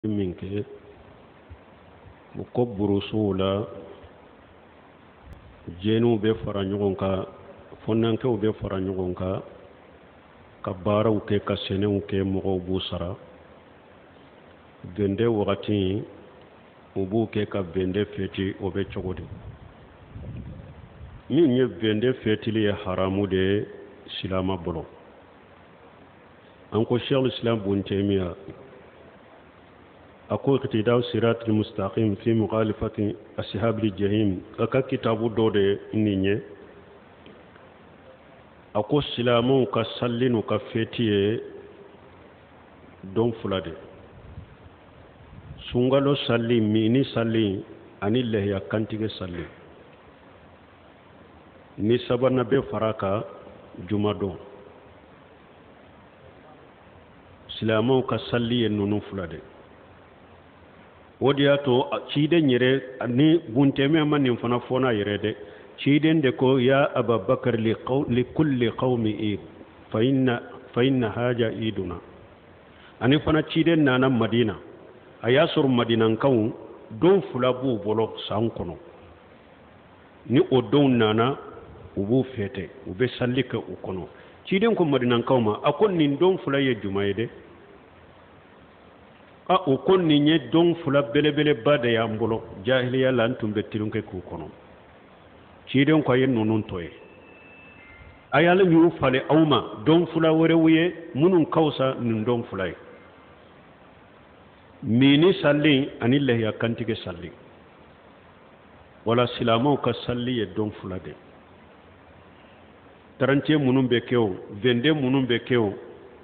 Min kɛ u ko burusuw la, jeunes bɛ fara ɲɔgɔn kan, fɔnankɛw bɛ fara ɲɔgɔn kan ka baaraw kɛ, ka sɛnɛw kɛ, mɔgɔw b'u sara. Vingt-deux wagati u b'u kɛ ka vingt-deux fêter. O bɛ cogo di? Min ye vingt-deux fêtili ye, haramu de ye silama bolo. An ko Cheikh Islam Bun Taymiya, a ko Iqtidaw Siratil Mustaqim fi mukhalifati ashabil jahim, a ka kitabu dɔ de nin ye. A ko silamɛw ka salli n'u ka feti ye don fila de: sunkalo salli, mini salli ani lahiya kantigɛ salli. Ni sabanan bɛ fara kan, jumadon. Silamɛw ka salli ye ninnu fila de. O de y'a to ciden yɛrɛ ni Buntɛmɛ ma nin fana fɔ n'a yɛrɛ dɛ. Ciden de ko: ya Ababakar, li kulli qawmi id, fa inna haja iduna. Ani fana ciden nana Madina, a y'a sɔrɔ Madinankaw don fila b'u bolo san kɔnɔ. Ni o donw nana, u b'u fêter, u bɛ salli kɛ u kɔnɔ. Ciden ko Madinankaw ma, a ko nin don fila ye juma ye dɛ? A o ko nin ye don fila belebeleba de y'an bolo, jahiliya la an tun bɛ tulonkɛ k'u kɔnɔ. Ciden ko a ye ninnu to ye, a y'ale y'u falen aw ma don fila wɛrɛw ye minnu ka fisa nin don fila ye: mini salli ani lahiya kantigɛ salli. Wala silamɛw ka salli ye don fila de. 31 minnu bɛ kɛ o, 22 minnu bɛ kɛ o,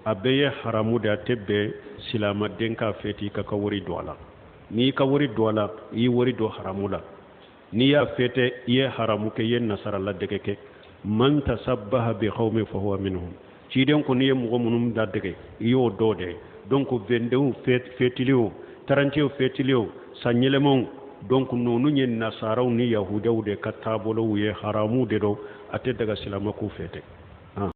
a bɛɛ ye haramu de. A tɛ bɛn silamaden k'a fêter ka wari don a la. N'i ka wari don a la, i ye wari don haramu la. N'i y'a fêter, i ye haramu kɛ, i ye nasara ladege kɛ. Man tasabbaha bi qawmi fahuwa minhum. Ciden ko n'i ye mɔgɔ minnu ladege, i y'o dɔ de ye. Donc 22 fêtili o, 31 fêtili o, san yɛlɛmaw, donc ninnu ye nasaraw ni yahudaw de ka taabolow ye, haramu de don, a tɛ daga silama k'u fêter.